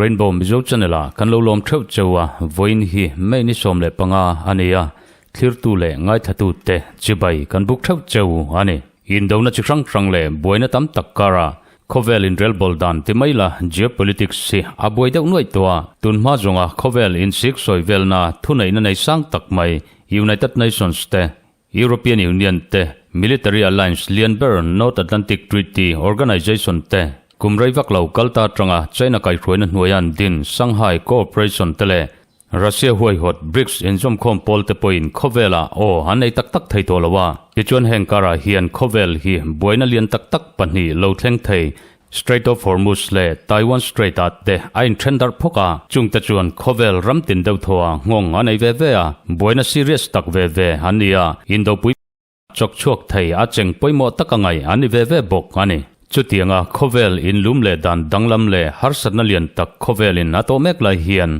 Rainbow Mizo Channel ah kan lo lawm theuh cheu a, vawiin hi May ni 15 a ni a, thlirtu leh ngaithlatu te chibai kan buk theuh cheu a ni. Indona chi hrang hrang leh buaina tam tak karah khawvel inrelbawl dan ti mai la geopolitics hi a buai deuh nuaih tawh a, tunhma zawnga khawvel insik sawi velna thuneihna nei sang tak mai United Nations te, European Union te, military alliance lian ber North Atlantic Treaty Organization te, kum rei vak lo kal ta atanga China kaihhruaina hnuaia an din Shanghai Cooperation te leh Russia huaihawt BRICS inzawmkhawm pawl te pawhin khawvelah aw an nei tak tak thei tawh lo a. Tichuan heng karah hian khawvel hi buaina lian tak tak pahnih lo thleng thei Strait of Hormuz leh Taiwan Strait ah te a inthen darh phawk a, chungte chuan khawvel ram tin deuh thaw ah nghawng a nei ve ve a, buaina serious tak ve ve an ni a, indopui chawk chhuak thei a cheng pawimawh tak a ngaih an ni ve ve bawk a ni. Chutianga khawvel inlum leh dan danglam leh harsatna lian tak khawvelin a tawh mek lai hian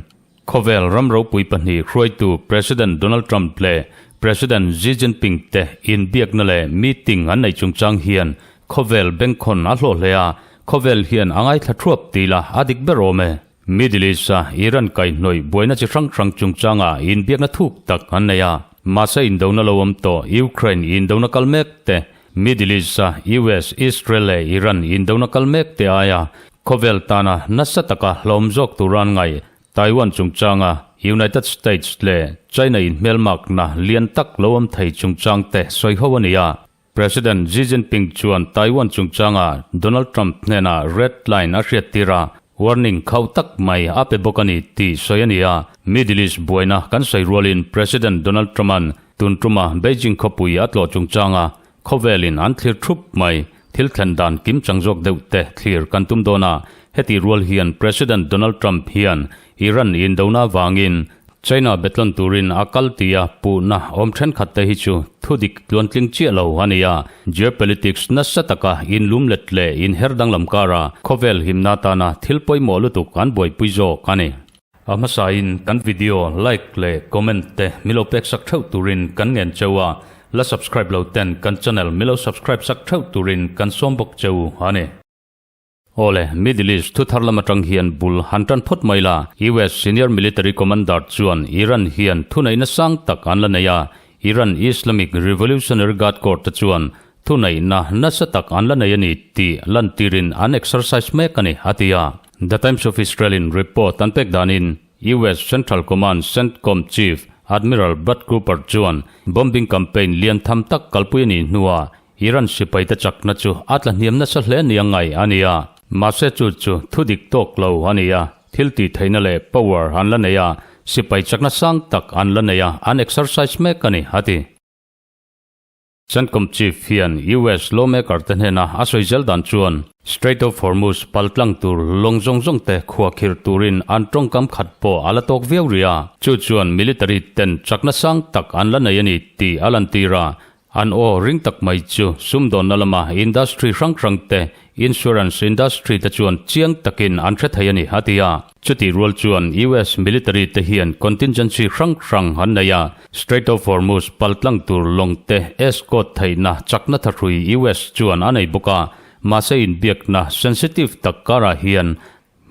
khawvel ram ropui pahnih hruaitu President Donald Trump leh President Xi Jinping te inbiakna leh meeting an neih chungchang hian khawvel bengkhawn a hlawh hle a, khawvel hian a ngaithla thuap ti la a dik ber awm e. Middle East-a Iran kaihhnawih buaina chi hrang hrang chungchanga inbiakna thuk tak an nei a, mahse indona lo awm tawh Ukraine indona kal mek te, Middle East-a US, Israel leh Iran indona kal mek te aia Khawvel tana nasa taka hlawm zawk tura an ngaih Taiwan chungchanga United States leh China inhmelmakna lian tak lo awm thei chungchang te sawi ho a ni a. President Xi Jinping chuan Taiwan chungchanga Donald Trump hnenah red line a hriattir a, warning khauh tak mai a pe bawk a ni tih sawi a ni a. Middle East buaina kan sawi rualin President Donald Trump-a'n tun tuma Beijing khawpui a tlawh chungchanga Khawvelin an thlir thup mai. Thil thlen dan kim chang zawk deuh te thlir kan tum dawn a, heti rual hian President Donald Trump hian Iran indona avangin China betlawn turin a kal tia puhna awm thenkhat te hi chu thudik tluantling chiah lo a ni a, geopolitics nasa taka inlum let leh inher danglam kara khawvel himna tana thil pawimawh lutuk an buaipui zawk a ni. A hmasain kan video like leh comment te milo pek sak theuh turin kan ngen cheu a, la subscribe lo ten kan channel milo subscribe sak theuh turin kan sawm bawk cheu a ni. Awle, Middle East thu thar lam atang hian bul han tan phawt mai la, US Senior Military Commander chuan Iran hian thuneihna sang tak an la nei a, Iran Islamic Revolutionary Guard Corps te chuan thuneihna nasa tak an la nei a ni tih lantirin an exercise mek a ni, a ti a. The Times of Israel in report an pek danin US Central Command, CENTCOM, Chief Admiral Brad Cooper chuan bombing campaign lian tham tak kalpui a nih hnuah Iran sipaite chakna chu a tla hniam nasa hle nia ngai a ni a. Mahse chu chu thu dik tawk lo a ni a, thil tih theihna leh power an la nei a, sipai chakna sang tak an la nei a, an exercise mek a ni, a ti. CENTCOM Chief hian US lawmaker te hnena a sawi zel dan chuan Strait of Hormuz pal tlang tur lawng zawng zawng te khua khirh turin an tawngkam khat pawh a la tawk viau rih a, chu chuan military ten chakna sang tak an la nei a ni tih a lantir a, an aw ring tak mai chu sumdawnna lama industry hrang hrang te Insurance industry te chuan chiang takin an hre thei a ni, a ti a. Chutih rual chuan US military te hian contingency hrang hrang an nei a, Strait of Hormuz paltlang tur lawng te escort theihna chakna thahrui US chuan a nei bawk a, mahse inbiakna sensitive tak karah hian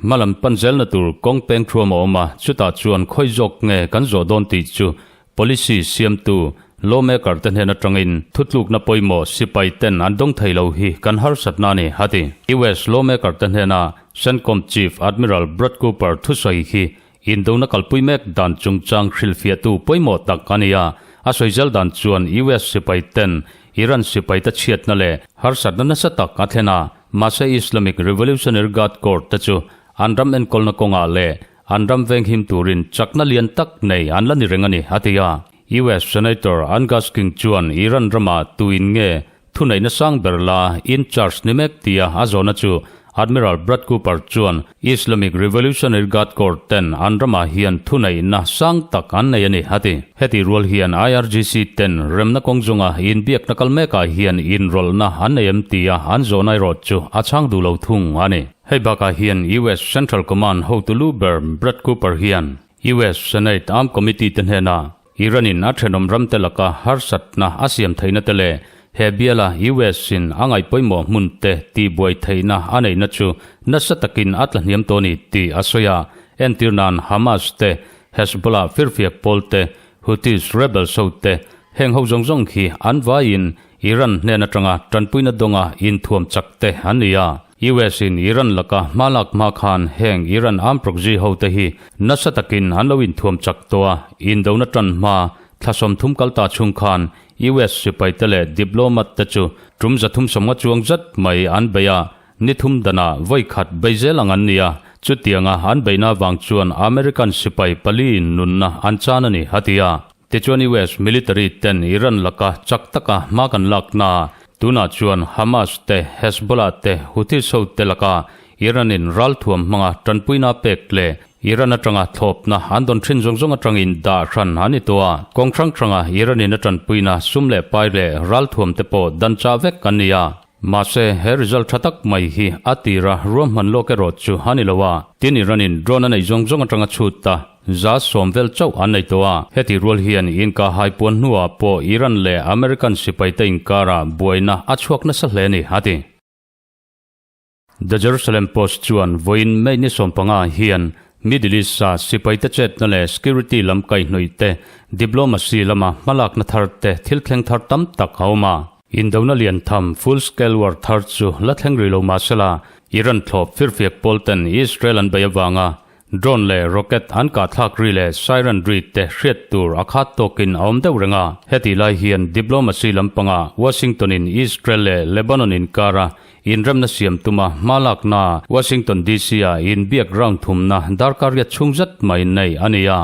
hmalam pan zelna tur kawng peng thuam a awm a, chutah chuan khawi zawk nge kan zawh dawn tih chu Policy siamtu, lawmaker te hnen atangin thutlukna pawimawh sipai ten an dawng thei lo hi kan harsatna a ni, a ti. US lawmaker te hnena CENTCOM Chief Admiral Brad Cooper thusawi hi indona kalpui mek dan chungchang hrilhfiahtu pawimawh tak a ni a, a sawi zel dan chuan US sipai ten Iran sipai te chhiatna leh harsatna nasa tak a thlen a, mahse Islamic Revolutionary Guard Corps te chu an ram enkawlna kawngah leh An ram venghim turin chakna lian tak nei an la ni reng a ni, a ti a. US Senator Angus King chuan Iran ramah tuin nge thuneihna sang ber la in charge ni mek tia a zawhna chu Admiral Brad Cooper chuan Islamic Revolutionary Guard Corps ten an ramah hian thuneihna sang tak an nei a ni, a ti. Heti rual hian IRGC ten remna kawng zunga inbiakna kal mekah hian inrawlhna an nei em tia an zawhna erawh chu a chhang duh lo thung a ni. Hei bakah hian US Central Command hotu lu ber Brad Cooper hian US Senate Armed Committee te hnenah Iran in a thenawm ramte laka harsatna a siam theihna te leh he biala US in a ngaih pawimawh hmun te tihbuai theihna a neihna chu nasa takin a tla hniam tawh a ni tih a sawi a. Entir nan Hamas te, Hezbollah firfiak pawl te, Houthis rebels ho te, heng ho zawng zawng hi an vaiin Iran hnen atanga tanpuina dawnga inthuam chak te an ni a. US in Iran laka hma lak hma khan heng Iran armed proxy ho te hi nasa takin an lo inthuam chak tawh a, indona tan hma thla 30 kal ta chhung khan US sipai te leh diplomat te chu tum 350 chuang zat mai an bei a, ni thum danah vawi khat bei zel ang an ni a, chutianga an beihna vang chuan American sipai pali in nunna an chan a ni, a ti a. Tichuan US military ten Iran laka chak taka hma kan lakna tunah chuan Hamas te, Hezbollah te, Houthis ho te laka Iran in ralthuam hmanga tanpuina pek leh Iran atanga thlawpna an dawn thin zawng zawng atangin dah hran an ni tawh a. Kawng hrang hranga Iran in a tanpuina sum leh pai leh ralthuam te pawh dan chah vek an ni a. Mahse, he result tha tak mai hi a tira ruahman lawk erawh chu a ni lo a. Tin Iran in drone a neih zawng zawng atanga chhut ta 10% vel chauh an nei tawh a. Heti rual hian inka hai puan hnuah pawh Iran leh American sipaite inkara buaina a chhuak nasa hle a ni, a ti. The Jerusalem Post chuan vawiin May ni 15 hian Middle East-a sipaite chetna leh security lam kaihhnawih te, diplomacy lama hmalakna thar te thil thleng thar tam tak a awm a. Indona lian tham full scale war thar chu la thleng rih lo mahsela Iran thlawp firfiak pawl ten Israel an bei avanga Drone leh rocket an kah thlak ri leh siren ri te hriat tur a khat tawkin a awm deuh reng a. Hetih lai hian diplomacy lampangah Washington in Israel leh Lebanon inkara inremna siam tuma hma lakna Washington DC ah inbiak round thumna darkar riat chhung zet mai nei a ni a.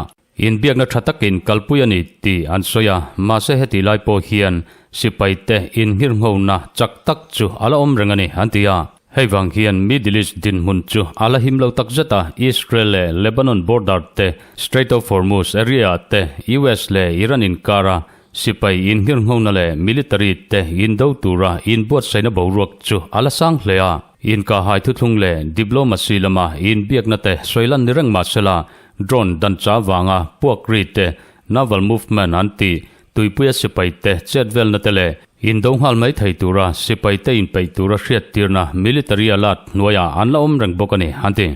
Inbiakna tha takin kalpui a ni tih an sawi a, mahse hetih lai pawh hian sipaite inhngirnghona chak tak chu a la awm reng a ni an ti a. Hei vang hian Middle East dinhmun chu a la him lo tak zet a, Israel leh Lebanon border te, Strait of Hormuz area ah te, US leh Iran inkara sipai inhngirnghona leh military te indo tura inbuatsaihna boruak chu a la sang hle a. Inkahhai thuthlung leh diplomacy lama inbiakna te sawi lan ni reng mahsela Drone dan cha vanga puak ri te, naval movement an tih, tuipuia sipai te chet velna te leh indo nghal mai thei tura sipai te inpeih tura hriattirna military alert hnuaiah an la awm reng bawk a ni, an ti.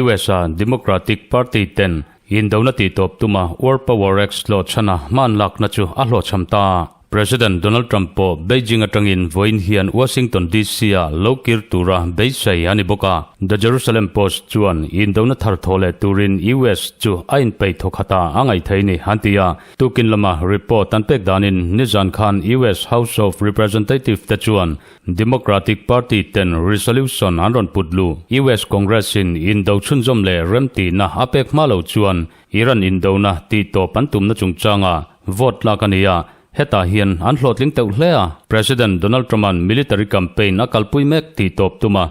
US a Democratic Party ten indona tihtawp tuma War Power Act hlawhchhana hman lakna chu a hlawhchham ta. President Donald Trump pawh Beijing atangin vawiin hian Washington DC-ah lo kir tura beisei a ni bawk a. The Jerusalem Post chuan indona thar thaw leh turin US chu a inpeih thaw khat a a ngaih thei ni an ti a. Tukin lama report an pek danin nizan khan US House of Representative te chuan Democratic Party ten resolution an rawn put luh. US Congress-in indo chhunzawm leh remtihna a pek hma lo chuan Iran indona tih tawp an tumna chungchanga vote lak a ni a, hetah hian an hlawhtling teuh hle a. President Donald Trump-a'n military campaign a kalpui mek tih tawp tuma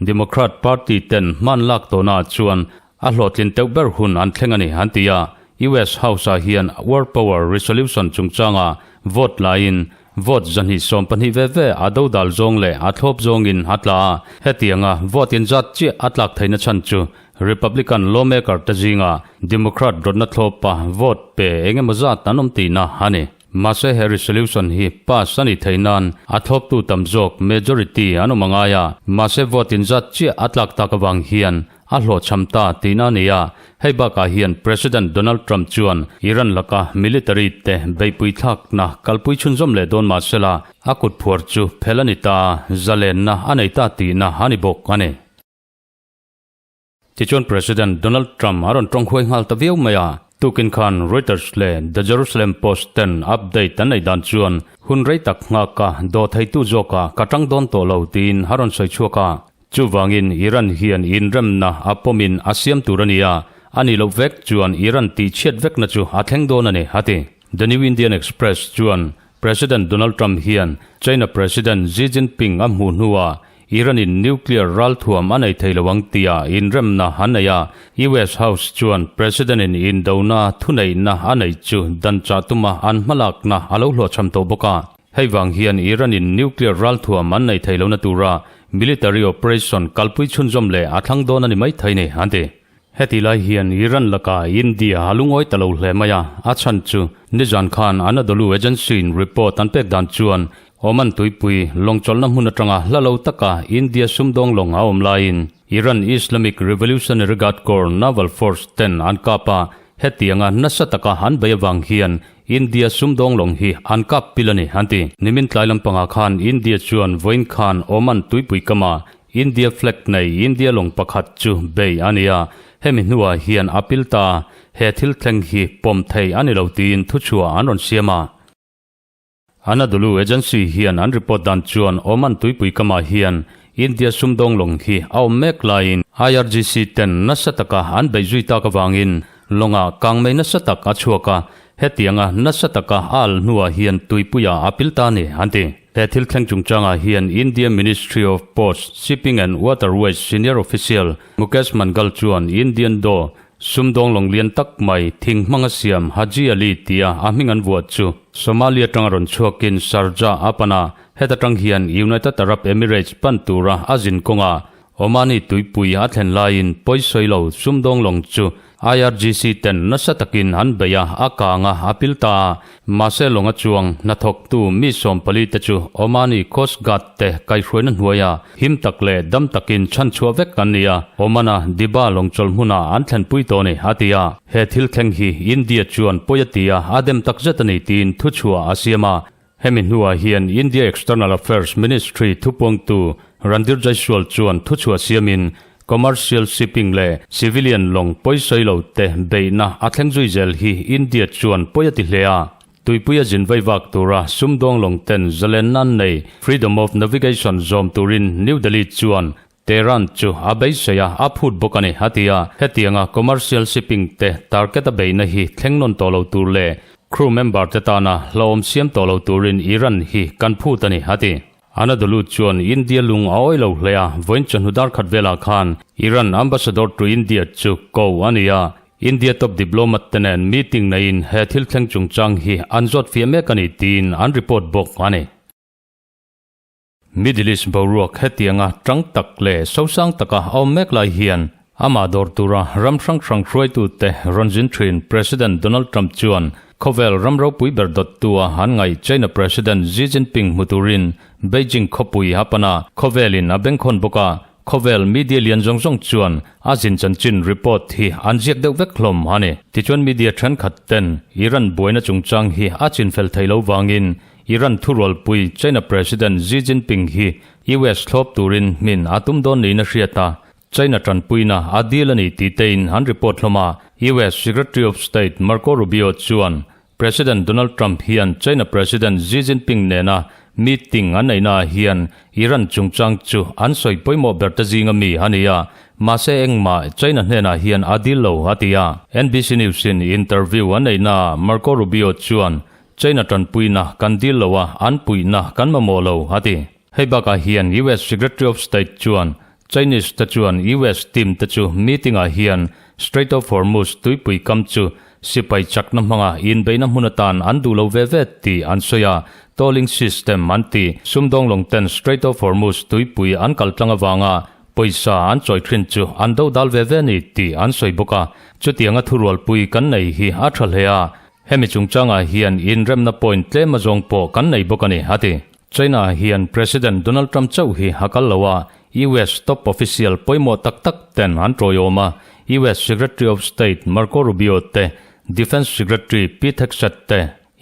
Democrat Party ten hman lak tawhnaah chuan a hlawhtlin teuh ber hun an thleng a ni an ti a. US House-ah hian War Power Resolution chungchanga vote laiin vote 212 ve ve a dodal zawng leh a thlawp zawngin a tla a. Hetianga vote inzat chiah a tlak theihna chhan chu Republican lawmaker te zinga Democrat rawtna thlawpa vote pe eng emaw zat an awm tihna a ni. Mahse he resolution hi pass a nih theih nan a thlawptu tam zawk majority an awm a ngai a, mahse vote inzat chiah a tlak tak avang hian a hlawhchham ta tihna a ni a. Hei bakah hian President Donald Trump chuan Iran laka military te beihpui thlakna kalpui chhunzawm leh dawn mahsela a kut phuar chu phel a ni ta, zalenna a nei ta tihna a ni bawk a ni. Tichuan President Donald Trump a rawn tawng huai nghal ta viau mai a, tukin khan Reuters leh The Jerusalem Post ten update an nei dan chuan hun rei tak nghak a dawh theitu zawkah ka tang dawn tawh lo tiin a rawn sawi chhuak a. Chuvangin Iran hian inremna a pawmin a siam tur a ni a, a nih loh vek chuan Iran tihchhiat vekna chu a thleng dawn a ni, a ti. The New Indian Express chuan President Donald Trump hian China President Xi Jinping a hmuh hnuah Iran-in nuclear ralthuam a nei thei lo ang tia inremna an nei a, US House chuan President-in indona thuneihna a neih chu dan chah tuma an hmalakna a lo hlawhchham tawh bawk a. Hei vang hian Iran-in nuclear ralthuam an nei thei lohna tura military operation kalpui chhunzawm leh a thlang dawn a ni mai thei ni, an ti. Heti lai hian Iran lakah India a lungawi ta lo hle mai a, a chhan chu nizan khan Anadolu Agency in report an pek dan chuan Oman tuipui lawngchawlhna hmun atanga hla lo taka India sumdawng lawng a awm laiin Iran Islamic Revolutionary Guard Corps Naval Force ten an kap a, hetianga nasa taka an bei avang hian India sumdawng lawng hi an kap pil a ni an ti. Nimin tlai lampangah khan India chuan vawiin khan Oman tuipui kama India flag nei India lawng pakhat chu bei a ni a, hemi hnuah hian a pil ta a, he thil thleng hi pawm thei a ni lo tiin thuchhuah an rawn siam a. Anadolu Agency hian an report dan chuan Oman tuipui kamah hian India sumdawng lawng hi a awm mek laiin IRGC ten nasa taka an beih zui tak avangin lawngah kangmei nasa tak a chhuak a, hetianga nasa taka a al hnuah hian tuipuiah a pil ta a ni, an ti. He thil thleng chungchangah hian India Ministry of Ports, Shipping and Waterways senior official Mukesh Mangal chuan Indian Daw sumdawng lawng lian tak mai thing hmanga siam Haji Ali tia a hming an vuah chu Somalia atanga rawn chhuakin Sharjah a pan a, heta tang hian United Arab Emirates pan tura a zin kawngah Omani tuipui a thlen laiin pawisawi lo sumdawng lawng chu IRGC ten nasa takin an bei a, a kang a, a pil ta a. Mahse lawng a chuang hnathawktu mi 14 te chu Omani Coast Guard te kaihhruaina hnuaia him tak leh dam takin chhanchhuah vek an ni a, Oman-a Diba lawngchawlh hmunah an thlenpui tawh a ni, a ti a. He thil thleng hi India chuan pawi a ti a, a dem takzet a ni tiin thuchhuah a siam a. Hemi hnuah hian India External Affairs Ministry thupuangtu Randhir Jaiswal chuan thuchhuah siamin commercial shipping leh civilian lawng pawisawi lo te beihna a thleng zui zel hi India chuan pawi a ti hle a. Tuipuia zin vai vak tura sumdawng lawng ten zalenna an nei Freedom of Navigation zawm turin New Delhi chuan Tehran chu a beisei a, a phut bawk a ni, a ti a. Hetianga commercial shipping te target a beihna hi thleng nawn tawh lo tur leh crew member te tana hlauhawm siam tawh lo turin Iran hi kan phut a ni, a ti. Anadolu chuan India lung a awih lo hle a, vawiin chawhnu dar khat velah khan Iran ambassador to India chu ko a ni a, India top diplomat te nen meeting neiin he thil thleng chungchang hi an zawt fiah mek a ni tiin an report bawk a ni. Middle East boruak hetianga tang tak leh sosang taka a awm mek lai hian amah dawr tura ram hrang hrang hruaitute rawn zin thin President Donald Trump chuan khawvel ram ropui ber dawttua an ngaih China President Xi Jinping hmu turin Beijing khawpui a pan a, khawvelin a bengkhawn bawk a, khawvel media lian zawng zawng chuan a zin chanchin report hi an ziak deuh vek hlawm a ni. Tichuan media thenkhat ten Iran buaina chungchang hi a chinfel thei lo vangin Iran thurualpui China President Xi Jinping hi US thlawp turin hmin a tum dawn niin a hriat a, China tanpuina a deal a ni tih tein an report hlawm a. US Secretary of State Marco Rubio chuan President Donald Trump hian China President Xi Jinping nena meeting an neihnaah hian Iran chungchang chu an sawi pawimawh ber te zinga mi a ni a, mahse engmah China hnenah hian a deal lo a ti a. NBC News-in interview an neihnaah Marco Rubio chuan China tanpuina kan dil lo a, an puihna kan mamawh lo, a ti. Hei bakah hian US Secretary of State chuan Chinese te chuan US team te chu meeting ah hian Strait of Hormuz tuipui kam chu sipai chakna hmanga inbeihna hmun atan an duh lo ve ve tih an sawi a, tolling system an ti. Sumdawng lawng ten Strait of Hormuz tuipui an kal tlang avanga pawisa an chawi thin chu an do dal ve ve ni tih an sawi bawk a, chutianga thurualpui kan nei hi a tha hle a, Hemi chungchangah hian inremna point tlem azawng pawh kan nei bawk a ni, a ti. China hian President Donald Trump chauh hi a kal lo a, US top official pawimawh tak tak ten an tawiawm a, US Secretary of State Marco Rubio te, Defence Secretary Pete Hegseth te,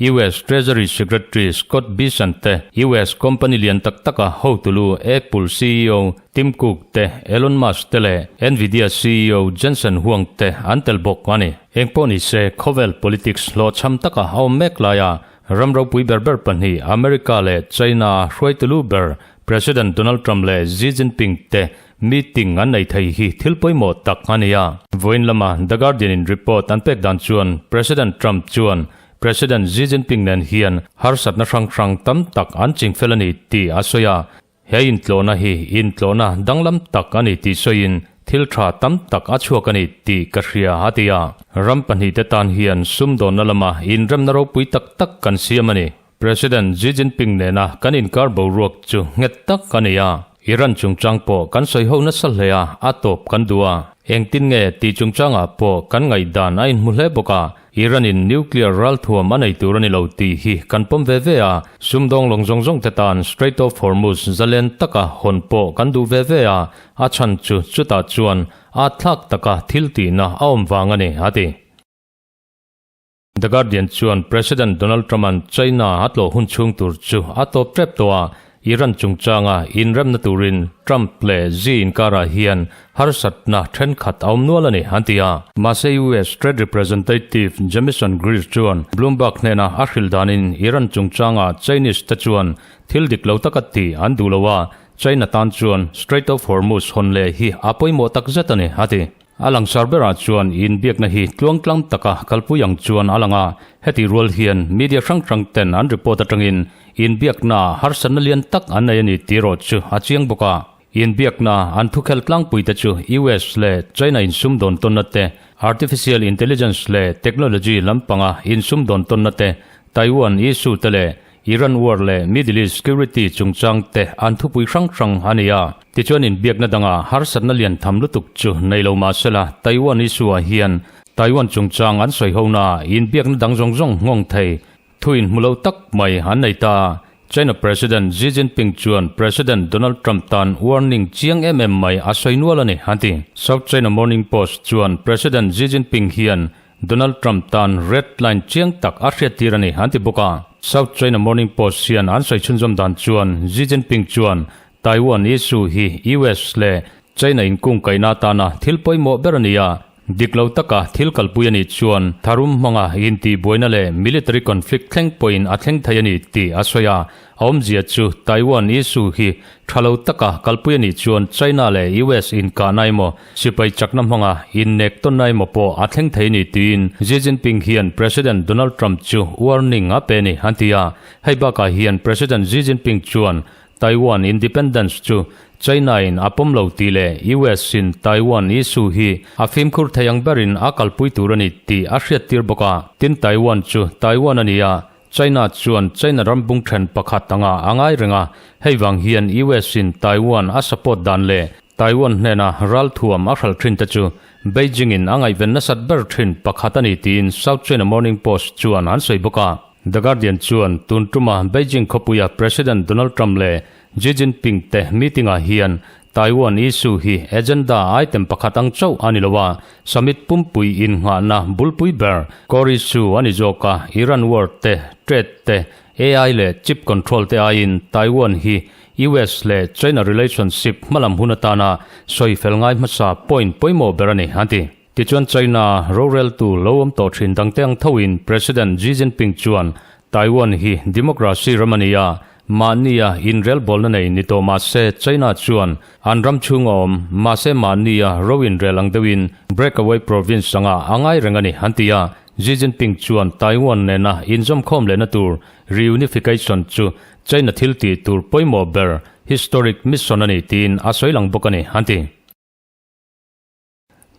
US Treasury Secretary Scott Bessent te, US company lian tak taka hotulu Apple ceo Tim Cook te, Elon Musk te leh Nvidia ceo Jensen Huang te an tel bawk a ni. Engpawh ni se, khawvel politics hlawhchham taka a awm mek laia ram ropui ber ber pahnih America leh China hruaitulu ber President Donald Trump leh Xi Jinping te meeting an nei thei hi thil pawimawh tak a ni a. Vawiin lama The Guardian in report an pek dan chuan President Trump chuan President Xi Jinping nen hian harsatna hrang hrang tam tak an chingfel a ni tih a sawi a. He intlawhna hi intlawhna danglam tak a ni tih sawiin thil tha tam tak a chhuak a ni tih ka hria a ti a. Ram pahnihte tan hian sumdawnna lama inremna ropui tak tak kan siam a ni. President Xi Jinping nena kan inkar boruak chu nghet tak a ni a. Iran chungchang pawh kan sawi ho nasa hle a, a tawp kan duh a. Engtin nge tih chungchangah pawh kan ngaihdan a inhmu hle bawk a, Iran-in nuclear ralthuam a nei tur a ni lo tih hi kan pawm ve ve a, sumdawng lawng zawng zawng te tan Strait of Hormuz zalen taka hawn pawh kan duh ve ve a, a chhan chu chutah chuan at thlak taka thil tihna a awm vang a ni, a ti. The Guardian chuan President Donald Trump-a'n China a tlawh hun chhung tur chu a tawp tep tawh a, Iran chungchanga inremna turin Trump leh Xi inkarah hian harsatna thenkhat a awm nual a ni, an ti a. Mahse US Trade Representative Jamieson Greer chuan Bloomberg hnena a hrilh danin Iran chungchanga Chinese te chuan thil dik lo taka tih an duh lo a, China tan chuan Strait of Hormuz hawn leh hi a pawimawh takzet a ni, a ti. A langsar berah chuan inbiakna hi tluangtlang taka kalpui ang chuan a lang a, heti rual hian media hrang hrang ten an report atangin inbiakna harsatna lian tak an nei a ni tih erawh chu a chiang bawk a. Inbiakna an thukhel tlangpui te chu US leh China insumdawn tawnna te, artificial intelligence leh technology lampanga insumdawn tawnna te, Taiwan issue te leh Iran war leh Middle East security chungchang te an thupui hrang hrang a ni a. Tichuan inbiakna dangah harsatna lian tham lutuk chu nei lo mah sela Taiwan issue ah hian Taiwan chungchang an sawi ho na inbiakna dang zawng zawng nghawng thei thu inhmu lo tak mai an nei ta. China President Xi Jinping chuan President Donald Trump tan warning chiang em em mai a sawi nual a ni, an ti. South China Morning Post chuan President Xi Jinping hian Donald Trump tan red line chiang tak a hriattir a ni, an ti bawk a. South China Morning Post hian an sawi chhunzawm dan chuan Xi Jinping chuan Taiwan issue hi US leh China inkungkaihna atana thil pawimawh ber a ni a, dik lo taka thil kalpui a nih chuan tharum hmanga intihbuaina leh military conflict thleng pawhin a thleng thei a ni tih a sawi a. A awmzia chu Taiwan issue hi tha lo taka kalpui a nih chuan China leh US inkahna emaw, sipai chakna hmanga innek tawnna emaw pawh a thleng thei a ni tiin Xi Jinping hian President Donald Trump chu warning a pe a ni, an ti a. Hei bakah hian President Xi Jinping chuan Taiwan independence chu China in a pawm lo tih leh US in Taiwan issue hi a fimkhur thei ang berin a kalpui tur a ni tih a hriattir bawk a. Tin Taiwan chu Taiwan a ni a, China chuan China ram bung then pakhat anga a ngai reng a, hei vang hian US in Taiwan a support dan leh Taiwan hnena ralthuam a hral thin te chu Beijing in a ngaihven nasat ber thin pakhat a ni tiin South China Morning Post chuan an sawi bawk a. The Guardian chuan tun tuma Beijing khawpuia President Donald Trump leh Xi Jinping te meeting ah hian Taiwan issue hi agenda item pakhat ang chauh a ni lo a, summit pumpui innghahna bulpui ber core issue a ni zawk a, Iran war te, trade te, AI leh chip control te aiin Taiwan hi US leh China relationship hmalam hun atana sawi fel ngai hmasa point pawimawh ber a ni, an ti. Tichuan China roreltu lo awm tawh thin dangte ang thoin President Xi Jinping chuan Taiwan hi democracy ram a ni a, mahnia inrelbawlna nei ni tawh mah se China chuan an ram chhung a awm, mahse mahnia ro inrel ang deuhin breakaway province anga a ngai reng a ni, an ti a. Xi Jinping chuan Taiwan nena inzawmkhawm lehna tur reunification chu China thil tih tur pawimawh ber historic mission a ni tiin a sawi lang bawk a ni, an ti.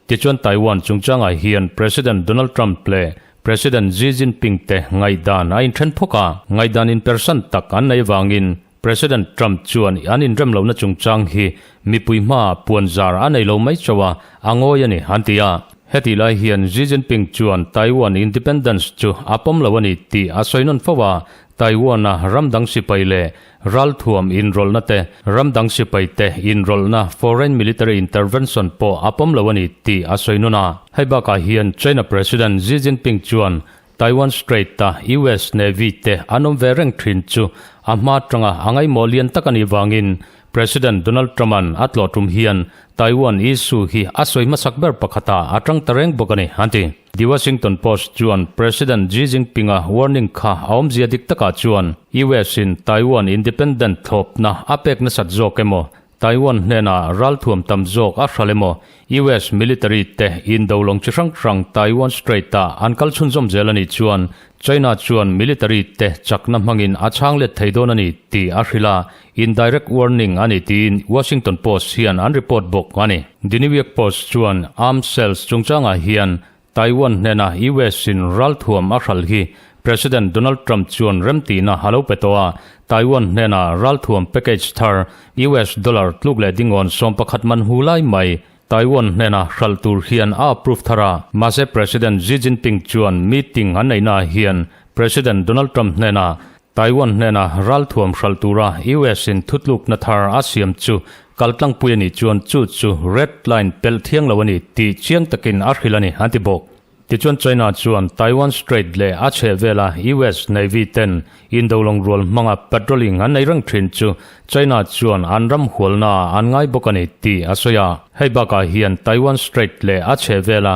Tichuan Taiwan chungchangah hian President Donald Trump leh President Xi Jinping te ngaihdan a inthen phawk a, ngaihdan inpersan tak an nei avangin President Trump chuan an inrem lohna chungchang hi mipui hmaah puanzar a nei lo mai chauh a, a ngawi a ni, an ti a. Hetih lai hian Xi Jinping chuan Taiwan independence chu a pawm lo a ni tih a sawi nawn fo a, Taiwan-a ramdang sipai leh Ralthuam inrawlhna te, ramdang sipai te inrawlhna, foreign military intervention, pawh a pawm lo a ni tih a sawi nawn a. Hei bakah hian China President Xi Jinping chuan Taiwan Strait-a US Navy te an awm ve reng thin chu a hma tanga a ngaihmawh lian tak a nih vangin President Donald Trump-a'n a tlawh tum hian Taiwan issue hi a sawi hmasak ber pakhatah a tang ta reng bawk a ni, an ti. The Washington Post chuan President Xi Jinping-a warning kha a awmzia dik takah chuan US in Taiwan independent thlawpna a pek nasat zawk emaw, Taiwan hnenah ralthuam tam zawk a hral emaw, US military te indo lawng chi hrang hrang Taiwan Strait-ah an kal chhunzawm zel a nih chuan China chuan military te chakna hmangin a chhang let thei dawn a ni tih a hrilh a, indirect warning a ni tiin Washington Post hian an report bawk a ni. The New York Post chuan arms sales chungchangah hian Taiwan hnena US in ralthuam a hral hi President Donald Trump chuan remtihna a lo pe tawh a, Taiwan hnena ralthuam package thar US dollar tluk leh dingawn 11 man hu lai mai. Taiwan hnena hralh tur hian a approve thar a. Mahse President Xi Jinping chuan meeting an neihnaah hian President Donald Trump hnena Taiwan hnena ralthuam hralh tura US in thutlukna thar a siam chu kaltlangpui a nih chuan chu chu red line pelh thiang lo a ni tih chiang takin a hrilh a ni, an ti bawk. Tichuan China chuan Taiwan Strait leh a chhehvela US Navy ten indolawng rual hmanga patrolling an nei reng thin chu China chuan an ram hualnaah an ngai bawk a ni tih a sawi a. Hei bakah hian Taiwan Strait leh a chhehvela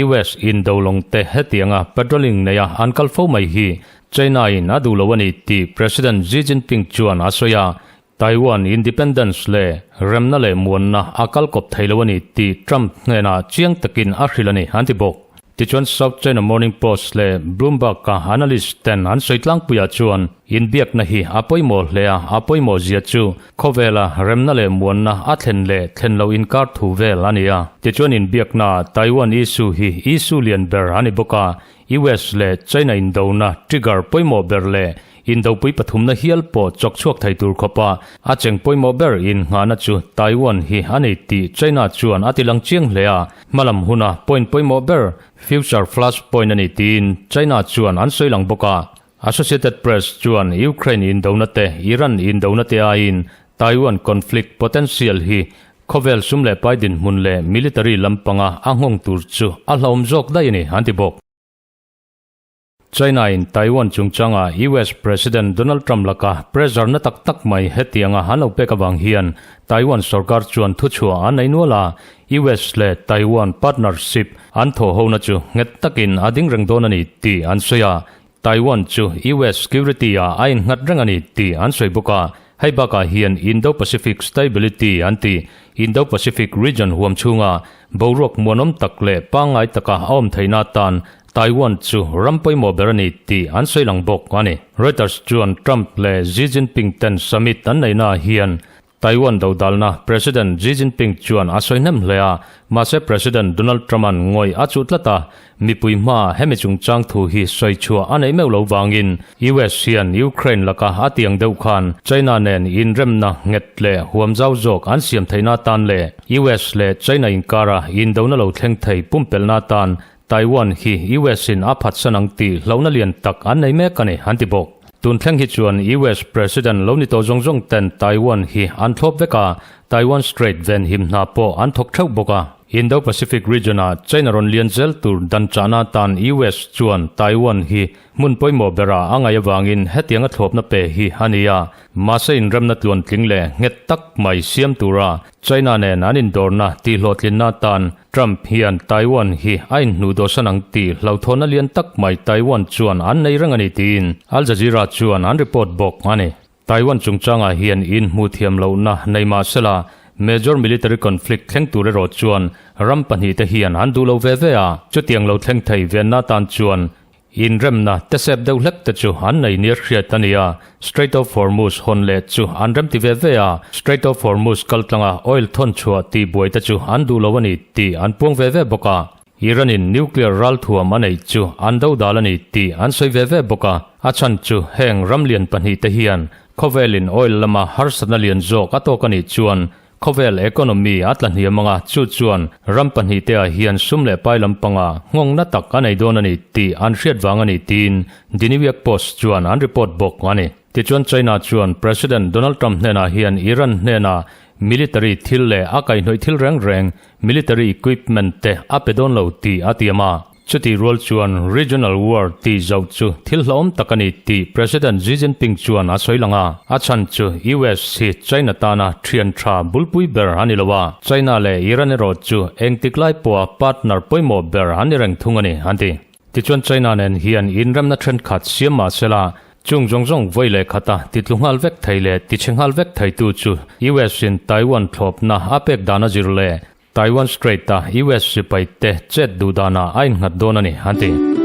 US indolawng te hetianga patrolling neia an kal fo mai hi China in a duh lo a ni tih President Xi Jinping chuan a sawi a. Taiwan independence leh remna leh muanna a kal kawp thei lo a ni tih Trump hnenah chiang takin a hrilh a ni, an ti bawk. Tichuan South China Morning Post leh Bloomberg-a analyst ten an sawi tlangpuiah chuan inbiakna hi a pawimawh hle a, a pawimawh zia chu khawvela remna leh muanna a thlen leh thlen loh inkar thu vel a ni a. Tichuan inbiaknaah Taiwan issue hi issue lian ber a ni bawk a, US leh China indona trigger pawimawh ber leh Indopui pathumna hial pawh chawk chhuak thei tur khawpa a cheng pawimawh ber innghahna chu Taiwan hi a nei tih China chuan a ti lang chiang hle a, hmalam huna point pawimawh ber future flash point a ni tiin China chuan an sawi lang bawk a. Associated Press chuan Ukraine indona te, Iran indona te aiin Taiwan conflict potential hi khawvel sum leh pai dinhmun leh military lampanga a nghawng tur chu a hlauhawm zawk daih a ni an ti bawk. China in Taiwan chungchanga US President Donald Trump laka pressure na tak tak mai hetianga an lo pek avang hian Taiwan sorkar chuan thuchhuah an nei nual a, US leh Taiwan partnership an thawhhona chu nghet takin a ding reng dawn a ni tih an sawi a, Taiwan chu US security ah a innghat reng a ni tih an sawi bawk a, hei bakah hian Indo-Pacific stability an ti, Indo-Pacific region huam chhunga boruak muanawm tak leh pangngai taka a awm theihna atan Taiwan chu ram pawimawh ber a ni tih an sawi lang bawk a ni. Reuters chuan Trump leh Xi Jinping ten summit an neihnaah hian Taiwan dodalna President Xi Jinping chuan a sawi hnem hle a, mahse President Donald Trump-a'n ngawih a chuh tlat a, mipui hmaa hemi chungchang thu hi sawi chhuah a neih meuh lo vangin US hian Ukraine laka a tiang deuh khan China nen inremna nghet leh huam zau zawk an siam theihna atan leh US leh China inkara indona lo thleng thei pumpelhna atan Taiwan hi US in a phatsan ang tih hlauhna lian tak an nei mek a ni, an ti bawk. Tun thleng hi chuan US President lo ni tawh zawng zawng ten Taiwan hi an thlawp vek a, Taiwan Strait ven him hna pawh an thawk theuh bawk a. Indo-Pacific region ah China rawn lian zel tur dan chahna atan US chuan Taiwan hi hmun pawimawh berah a ngaih avangin hetianga thlawpna pe hi a ni a, mahse inremna tluantling leh nghet tak mai siam tura China nen an indawrna tihhlawhtlinna atan Trump hian Taiwan hi a inhnuh dawhsan ang tih hlauhthawnna lian tak mai Taiwan chuan an nei reng a ni tiin Al Jazeera chuan an report bawk a ni. Taiwan chungchangah hian inhmuh thiam lohna nei mah sela major military conflict thleng tur erawh chuan ram pahnihte hian an duh lo ve ve a, chutiang lo thleng thei venna atan chuan Inremna te sep deuh hlek te chu an nei nia hriat a ni a, Strait of Hormuz hawn leh chu an remti ve ve a, Strait of Hormuz kaltlanga oil thawn chhuah tih buai te chu an duh lo a ni tih an puang ve ve bawk a. Iran-in nuclear ralthuam a neih chu an dodal a ni tih an sawi ve ve bawk a, a chhan chu heng ram lian pahnihte hian khawvelin oil lama harsatna lian zawk a tawk a nih chuan Khawvel economy a tla hniam anga chu chuan ram pahnihte ah hian sum leh pai lampanga nghawngna tak a nei dawn a ni tih an hriat vang a ni tiin The New York Post chuan an report bawk a ni. Tichuan China chuan President Donald Trump hnenah hian Iran hnena military thil leh a kaihhnawih thil reng reng military equipment te a pe dawn lo tih a tiam a. Chutih rual chuan regional war tih zauh chu thil hlauhawm tak a ni tih President Xi Jinping chuan a sawi lang a. A chhan chu US hi China tana thian tha bulpui ber a ni lo a, China leh Iran erawh chu engtik lai pawha partner pawimawh ber an ni reng thung a ni, an ti. Tichuan China nen hian inremna thenkhat siam mah sela, chung zawng zawng vawi leh khata titlu nghal vek thei leh tichhe nghal vek theitu chu US in Taiwan thlawpna a pek dan a zir leh Taiwan Strait-a US sipaite chet duh danah a innghat dawn a ni, an ti.